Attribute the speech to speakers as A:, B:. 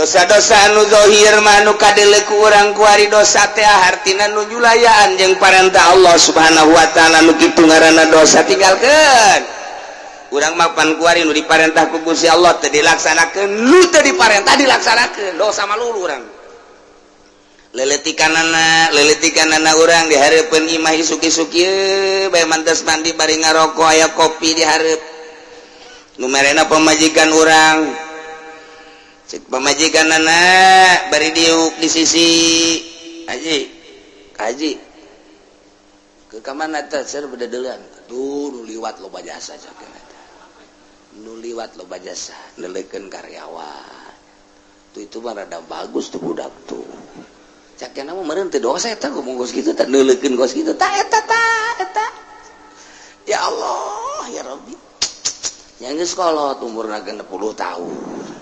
A: Dosa-dosa anu zahir mah nu kadeuleu ku urang kuari. Dosa teh hartina nu nyulayaan jeung parentah Allah Subhanahu wa taala, nu kitu ngaranna dosa, tinggalkeun. Urang mah pan kuari nu diparentah ku Gusti Allah teu dilaksanakeun, nu teu diparentah dilaksanakeun, dosa malulu urang. Leletikanana, leletikanana urang di hareupeun imah, isuk-isuk ieu bae mantas mandi bari ngarokok, aya kopi di hareup nu merena pamajikan urang. Cek pamajikan anak bari diuk di sisi, "Haji, haji, ke kamana teh?" "Ser bededeulan tuh, nu liwat loba jasa." Cek eta, "Nu liwat loba jasa, neuleukeun karyawan tuh, itu mah rada bagus tuh budak tuh." Cak mah meureun teu dosa eta ngomong kos kitu teh, neuleukeun kos kitu tah eta tah eta. Ya Allah, ya Rabbi, yang geus kolot umurna 60 tahun.